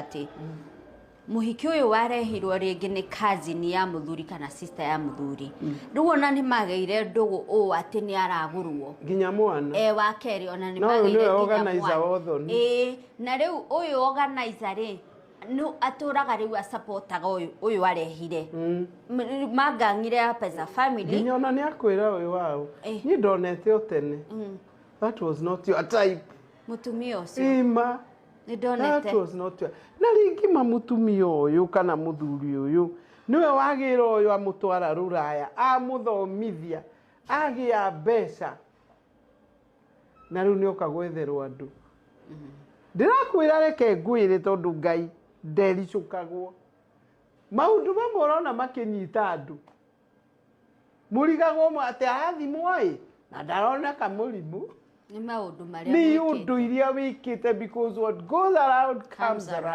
Atĩ mũhiki ũyũ warehirwo rĩngĩ nĩ cousin ya mũthuri kana sister ya mũthuri. Rĩu ona nĩ magĩire ndũgũ ũũ atĩ nĩ aragũrwo nginya mwana. E wa kerĩ ona nĩ No ũyũ magĩire nĩwe nginya organizer mwana. wa ũthoni. Ĩĩ, na rĩu ũyũ organizer rĩ, no atũraga rĩu asupportaga ũyũ arehire. Mangang'ire up as a family. Nginya ona nĩ akwĩra ũyũ wao, "Niĩ ndonete o tene that was not your type." Mũtumia ũcio. Ima. Nĩ That ndonete. was not your. Na rĩngĩ ma mũtumia ũyũ kana mũthuri ũyũ nĩwe wagĩra ũyũ, amũtwara rũraya, amũthomithia, agĩa mbeca, na rĩu nĩoka gwetherwo andũ. Ndĩrakwĩra, reke ngwĩre, tondũ Ngai ndericũkagwo. Maũndũ mamwe ũrona makĩnyita andũ, mũrigagwo atĩ arathimwo ĩ na ndaroneka mũrimũ. Nĩ maũndũ marĩa Nĩ mwĩkĩte. ũndũ iria wĩkĩte, because what goes around comes Comes around.